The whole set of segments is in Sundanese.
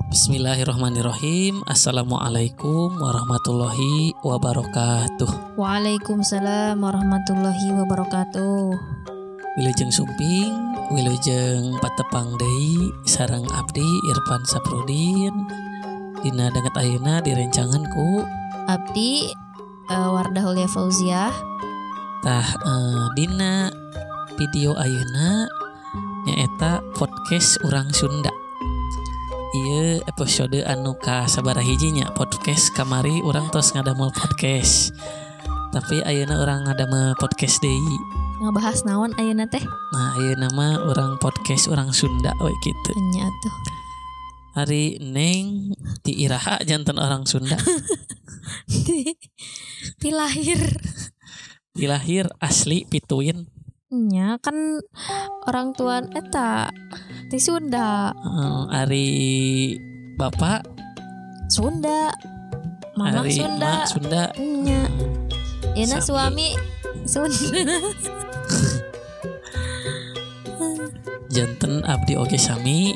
Bismillahirrahmanirrahim. Assalamualaikum warahmatullahi wabarakatuh. Waalaikumsalam warahmatullahi wabarakatuh. Wilujeng sumping, wilujeng patepang deui sareng abdi Irfan Saprudin. Dina danget ayeuna direncangan ku abdi Wardah Ulia Fauziah. Tah dina video ayeuna nyaeta podcast Urang Sunda. Ieu episode anu ka sabaraha hiji nya podcast kamari urang tos ngadamel podcast. Tapi ayeuna urang ngadamel podcast deui. Ngabahas naon ayeuna teh? Nah, ayeuna mah urang podcast Urang Sunda we kitu. Nya atuh. Ari Neng ti iraha janten orang Sunda. Ti lahir. Ti lahir asli pituin. Nya kan orang tua eta ti Sunda. Ari bapak Sunda, mama ari Sunda. Ma Sunda. Nya. Yeuna suami Sunda. Janten abdi oge sami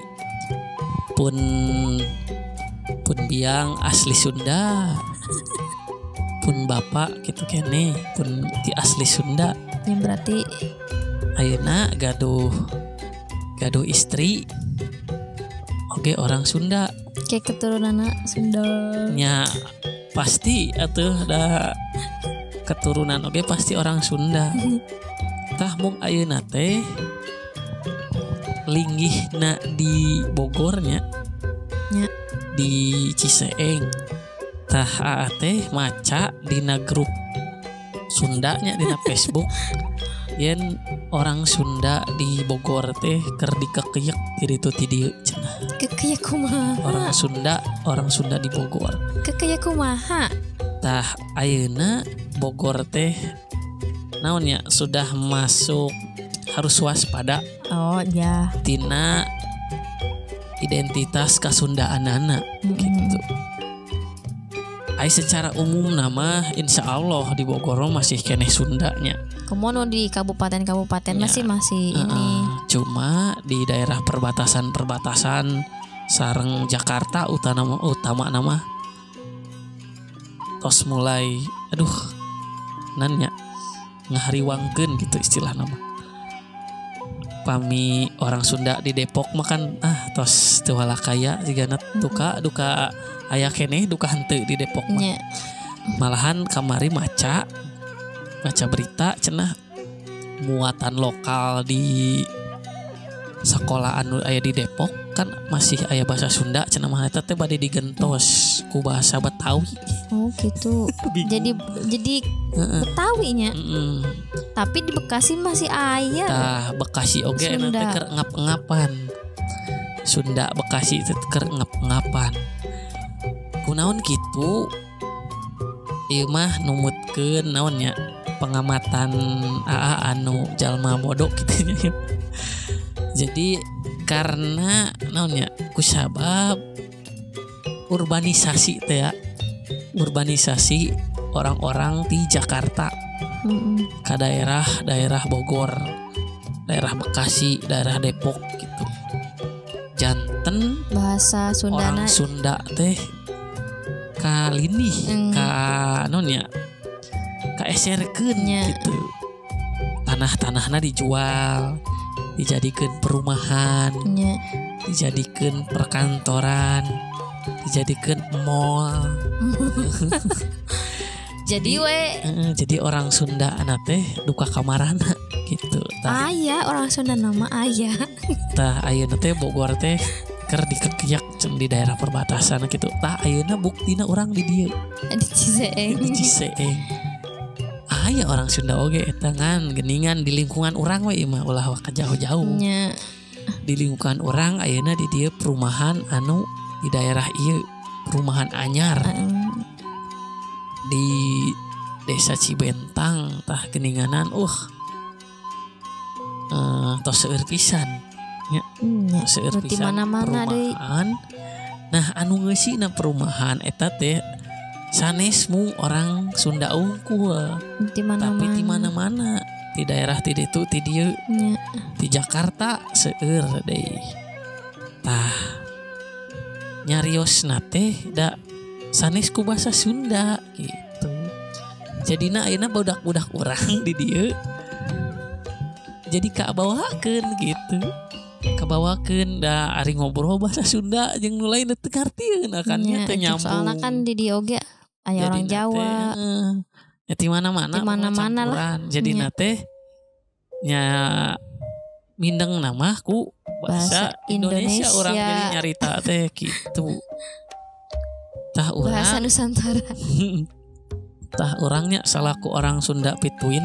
pun biang asli Sunda. Pun bapak gitu kene pun ti asli Sunda. Ya berarti ayeuna gaduh istri oge orang Sunda. Kayak keturunanna Sunda. Nya pasti atuh da keturunan oge pasti orang Sunda. Tah mung ayeuna teh linggihna di Bogornya. Nya. Di Ciseeng. Tah aa teh maca dina grup Sundanya dina Facebook yen orang Sunda di Bogor teh keur dikekeyek ti ditu ti dieu cenah. Kekeyek kumaha? Orang Sunda di Bogor. Kekeyek kumaha? Tah ayeuna Bogor teh naon nya sudah masuk harus waspada. Oh ya. Tina identitas kasundaanana gitu. Ai secara umum nama insya Allah di Bogor masih keneh Sundanya. Komono di kabupaten-kabupaten ya, masih ini. Cuma di daerah perbatasan-perbatasan sareng Jakarta utama nama tos mulai aduh nanya ngahariwangkeun gitu istilah nama. Pami orang Sunda di Depok makan tos teu walakaya jigana duka aya keneh duka henteu di Depok mah. Yeah. Malahan kamari maca berita cenah muatan lokal di sekolah anu aya di Depok kan masih aya bahasa Sunda cenah mah eta teh bade digentos ku bahasa Betawi. Oh gitu. Jadi Betawi nya. Tapi di Bekasi masih aya. Tah Bekasi oge eta teh keur ngap-ngapan. Sunda Bekasi teh keur ngap-ngapan. Kunaon kitu ieu mah numutkeun naon nya pengamatan aa anu jalma bodoh kitu nya. Jadi karena naon nya kusabab urbanisasi teh ya. Urbanisasi orang-orang di Jakarta ke daerah-daerah Bogor, daerah Bekasi, daerah Depok gitu. Janten bahasa Sundana orang Sunda teh kalini ka naon nya kaeserkeun gitu. Tanah-tanahna dijual, dijadikeun perumahan, dijadikeun perkantoran, dijadikeun mall. Jadi we jadi orang Sunda ana teh duka kamarana gitu. Tah, aya orang Sunda nama aya. Tah ayeuna teh Bogor teh keur dikekiak di daerah perbatasan gitu. Tah ayeuna buktina urang di dieu. Di Ciseeng. Di Ciseeng. Aya orang Sunda oge eta ngan geningan di lingkungan urang we mah ulah waka jauh-jauh. Nya. Di lingkungan urang ayeuna di dieu perumahan anu di daerah ieu perumahan anyar. Di desa Cibentang tah geninganan tos seueur pisan nya. Seueur pisan perumahan. Nah anu ngeusina perumahan eta teh sanes mung orang Sunda unggul tapi di mana-mana di daerah ti ditu ti dieu di Jakarta seueur deui. Tah Nyariosna teh da sanes ku bahasa Sunda gitu. Jadina ayeuna budak-budak urang di dieu jadi kabawakeun gitu. Kabawakeun da ari ngobrol bahasa Sunda jeung nu lain teu ngartieun akan teu nyambung. Soalna kan di dieu oge aya orang Jawa. Ya di mana-mana, di mana-mana lah. Jadina teh nya mindeng nama ku bahasa Indonesia orang jadi nyarita teh gitu. Tah urang bahasa Nusantara. Tah urangnya salaku orang Sunda pituin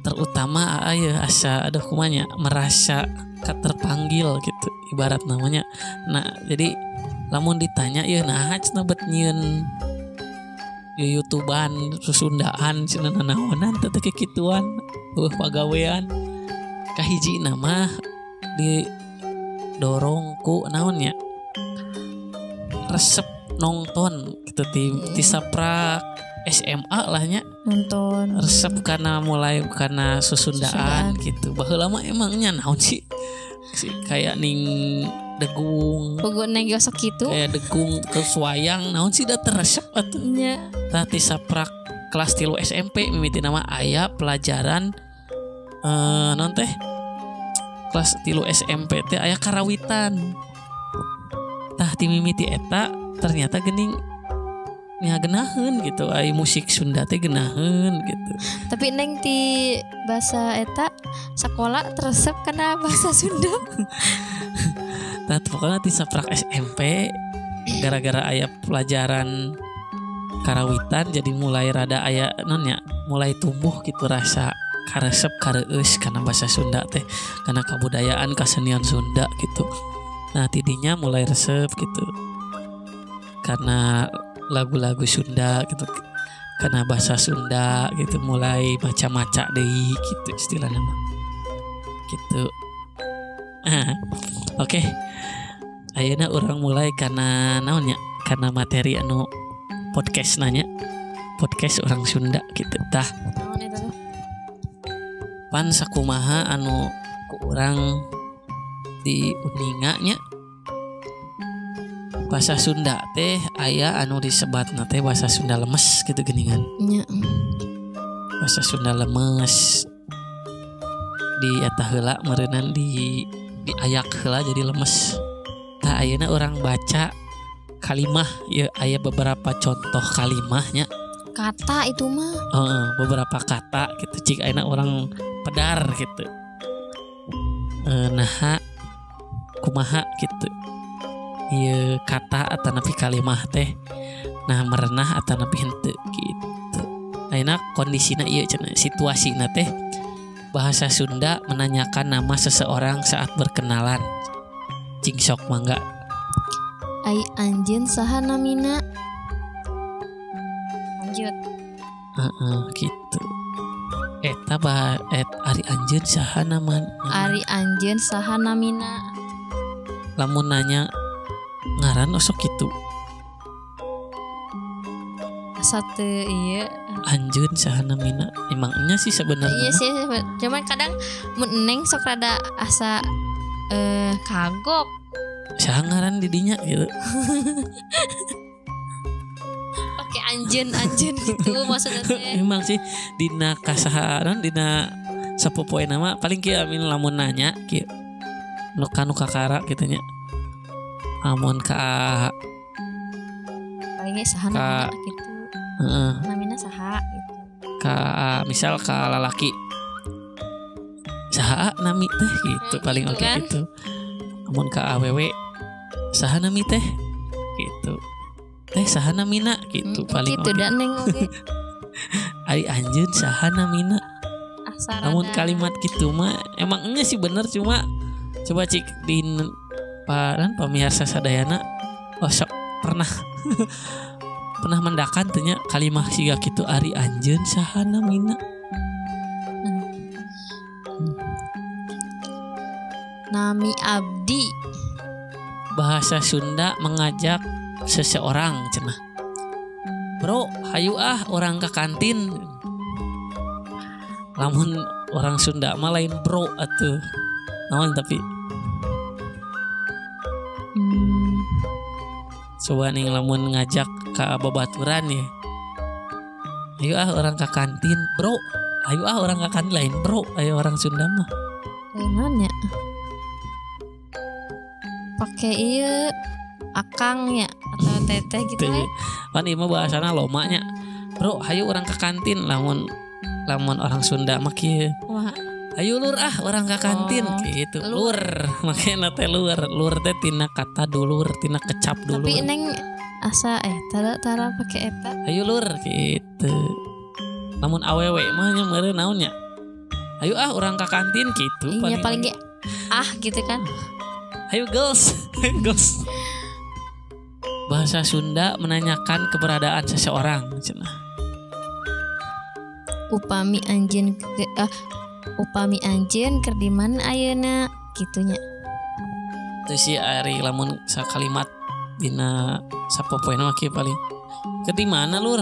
terutama aya asa aduh kumanya merasa terpanggil gitu ibarat namanya. Nah, jadi lamun ditanya ieu naha cenah bet nyieun YouTubean Sundaan cenah nanaonan teh teh kikituan eueuh pagawean. Kahiji nama didorong ku naon nya resep nonton gitu ti saprak SMA lah nya nonton resep karena mulai karena susundaan gitu. Baheula mah emangnya naon sih kayak ning degung puguh neng gosok gitu kayak degung terus wayang naon sih da teresep atuh nya. Tah ti saprak kelas 3 SMP mimiti nama aya pelajaran non teh kelas 3 SMP teh aya karawitan. Tah ti mimiti eta ternyata geuning nya genaheun gitu ai musik Sunda teh genaheun gitu. Tapi neng ti bahasa eta sekolah teresep kana bahasa Sunda. Tah pokoknya ti saprak SMP gara-gara aya pelajaran karawitan jadi mulai rada aya non nya mulai tumbuh gitu rasa karesep kareueus kana bahasa Sunda teh kana kabudayaan kasenian Sunda gitu. Nah tidinya mulai resep gitu karena lagu-lagu Sunda gitu karena bahasa Sunda gitu mulai maca-maca deui gitu istilahnya mah gitu. Oke. Ayeuna urang mulai karena naon nya karena materi anu podcast nanya podcast orang Sunda gitu tah. Pan sakumaha anu ku urang di uninga nya bahasa Sunda teh aya anu disebatna teh bahasa Sunda lemes gitu geuningan. Nya. Bahasa Sunda lemes di eta heula meureunnan di diayak heula jadi lemes. Tah ayeuna urang baca kalimah ya aya beberapa contoh kalimahnya. Kata itu mah. Beberapa kata gitu cik ayeuna orang pedar gitu. Naha kumaha gitu. Ieu kata atanapi kalimah teh nah merenah atanapi henteu gitu. Ayeuna kondisina ieu cenah situasina teh bahasa Sunda menanyakan nama seseorang saat berkenalan. Cing sok mangga. Ai anjeun saha namina? Lanjut. Gitu. Eta bah ari anjeun saha namana? Ari anjeun saha namina? Lamun nanya ngaran osok gitu. Asa teu ieu. Anjeun saha namina? Emangnya sih sebenarnya. Iya sih, cuman kadang mun neng sok rada asa kagok. Saha ngaran didinya gitu. Oke anjeun gitu maksudnya teh. Emang sih dina kasaharan dina sapopoe nama paling kieu amin lamun nanya kieu. Nu kanu kakara kitu nya. Amun ka palingnya saha namina gitu. Heeh. Namina saha gitu. Ka misal ka lalaki saha nami teh gitu paling oke kan? Gitu. Amun ka awewe saha nami teh gitu. Teh saha namina gitu paling gitu da neng oge. Ari anjeun saha namina. Amun kalimat gitu mah emang nya sih bener cuma coba cik di paran pemirsa sadayana osok pernah pernah mendakan teh nya kalimah siga kitu ari anjeun saha namina. Nami abdi. Bahasa Sunda mengajak seseorang cenah. Bro, hayu ah orang ke kantin. Lamun orang Sunda mah lain bro atuh. Naon tapi Coba nih lamun ngajak ka babaturan ya. Ayo ah orang ke kantin, bro. Ayo ah orang ke kantin lain, bro. Ayo orang Sunda mah. Lain ya. Pakai ieu akang ya atau teteh gitu ya. Kan ieu mah bahasana lomanya. Bro, ayo orang ke kantin lamun lamun orang Sunda mah kieu. Ayo lur ah orang ke kantin gitu. Lur, makanya teh lur. Lur teh tina kata dulur, tina kecap dulur. Tapi neng asa tara pakai eta. Ayo lur gitu. Namun awewe mah nya meureun naon nya. Ayo ah orang ke kantin gitu. Iya paling ge ah gitu kan. Ayo girls, ayo girls. Bahasa Sunda menanyakan keberadaan seseorang cenah. Upami anjeun upami anjeun keur di mana ayeuna kitunya. Teu si ari lamun sakalimat dina sapopoena mah kieu paling. Keur di mana lur?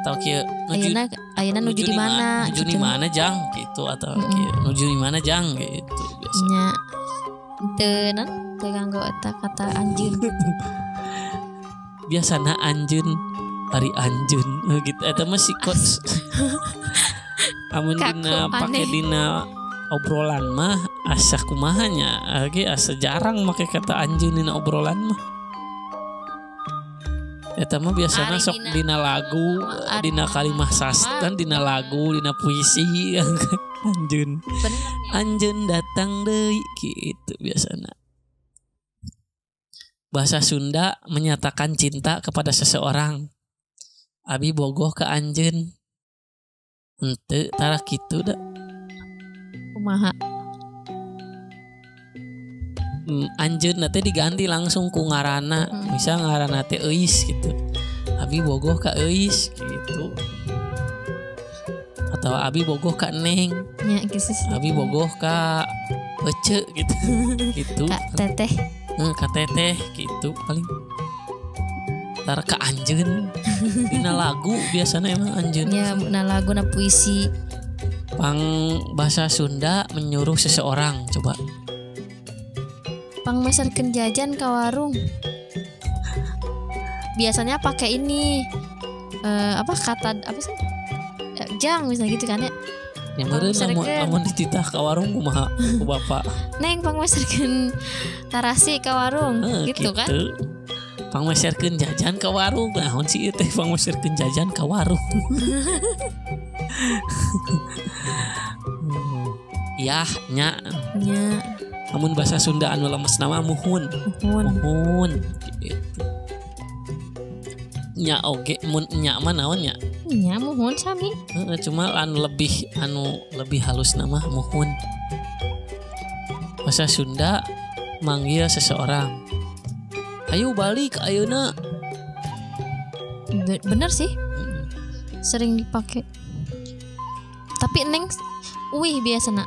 Atau kieu ayeuna ayeuna nuju di mana? Nuju di mana jang gitu atau kieu nuju di mana jang gitu biasa. Nya. Teu naon teu nganggo eta kata anjeun. Biasana anjeun ari anjeun gitu eta mah si coach. Amun dina pake dina obrolan mah asa kumaha nya ge asa jarang make kata anjeun dina obrolan mah. Eta mah biasana sok dina lagu, dina kalimah sastra, dina lagu, dina puisi anjeun. Anjeun datang deui gitu biasana. Bahasa Sunda menyatakan cinta kepada seseorang. Abi bogoh ka anjeun. Henteu tara kitu da. Kumaha? Anjeun teh diganti langsung ku ngaranna. Misal ngaranna teh Euis gitu. Abi bogoh ka Euis gitu. Atau abi bogoh ka Neng. Nya geus. Abi bogoh ka Ece gitu. Gitu. Ka teteh. Ka teteh gitu paling. Tar ka anjeun. Dina lagu biasanya emang anjeun. Ya, na lagu na puisi. Pang bahasa Sunda menyuruh seseorang coba. Pang meserkeun jajan ka warung. Biasanya pakai ini apa kata apa sih? Jang misalnya gitu kan ya. Ya meureun lamun dititah ka warung kumaha ku bapak. Neng pang meserkeun tarasi ka warung gitu kan. Pang meserkeun jajan ka warung. Naon sih ieu teh pang meserkeun jajan ka warung. Yah nya. Nya. Amun bahasa Sunda anu lemes nama muhun. Muhun gitu. Nya oge mun nya mah naon nya? Nya muhun sami. Heeh, cuma anu lebih halus nama muhun. Bahasa Sunda manggil seseorang. Ayo balik ayeuna. Bener sih. Sering dipakai. Tapi neng uih biasana.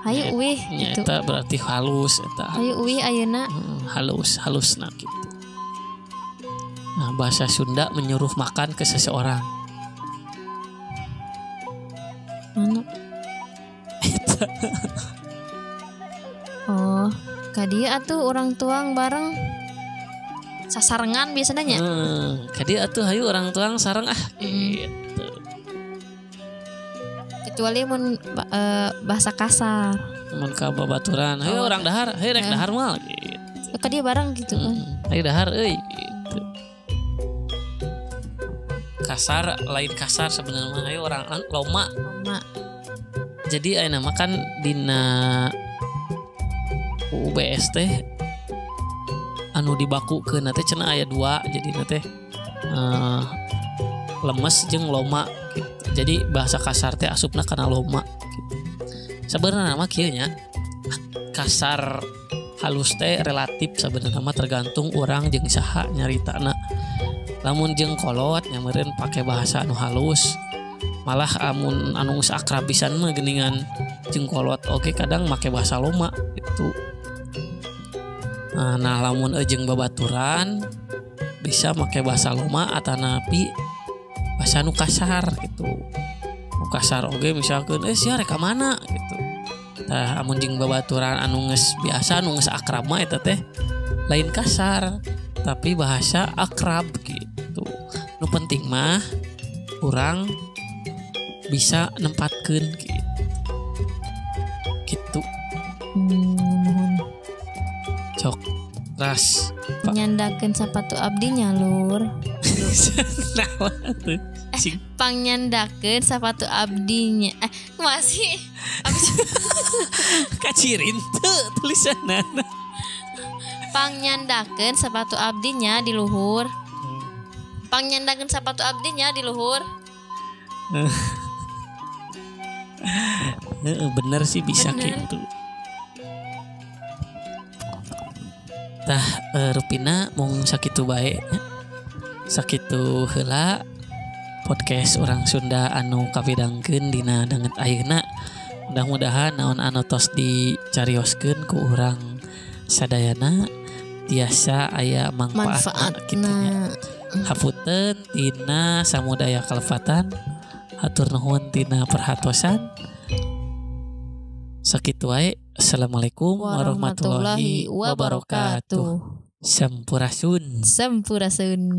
Ayo uih gitu. Eta berarti halus eta. Ayo uih ayeuna. Halus, halusna gitu. Nah, bahasa Sunda menyuruh makan ke seseorang. Mana? Eta. Oh, ka dieu atuh orang tuang bareng sasarengan biasanya nya. Ka dieu atuh hayu orang tuang sareng ah gitu. Kecuali mun bahasa kasar. Mun ka babaturan, hayu orang dahar, hayu rek dahar moal gitu. Ka dieu bareng gitu kan. Hayu dahar euy gitu. Kasar lain kasar sebenarnya hayu orang loma. Loma. Jadi ayeuna mah kan dina UBS teh anu dibakukeun teh cenah aya dua jadi teh lemes jeung loma gitu. Jadi bahasa kasar teh asupna kana loma gitu. Sebenarnya mah kieu nya kasar halus teh relatif sebenarnya mah tergantung urang jeung saha nyaritana. Lamun jeung kolot nya meureun pake bahasa anu halus. Malah amun anu geus akrab pisan mah geuningan jeung kolot oge kadang make bahasa loma gitu. Nah lamun jeung babaturan bisa make bahasa loma atanapi bahasa nu kasar gitu. Nu kasar oge misalkan sia rek ka mana gitu. Tah amun jeung babaturan anu geus biasa anu geus akrab mah eta teh lain kasar tapi bahasa akrab gitu. Nu penting mah urang bisa nempatkeun gitu. Gitu. Nuhun. Cok. Ras. Nyandakeun sapatu abdi nya lur. Nah, tuh. Pangnyandakeun sapatu abdinya. Masih kacirin teu tulisanna. Pangnyandakeun sapatu abdinya di luhur. Pangnyandakeun sapatu abdinya di luhur. Bener sih bisa bener. Gitu. Tah rupina mung sakitu bae. Sakitu heula podcast orang Sunda anu kapidangkeun dina danget ayeuna. Mudah-mudahan naon anu tos dicarioskeun ku urang sadayana tiasa aya mangfaatna kitu nya. Hapunten tina samudaya kalepatan, hatur nuhun tina perhatosan. Sakitu wae. Assalamualaikum warahmatullahi wabarakatuh. Sampurasun. Sampurasun.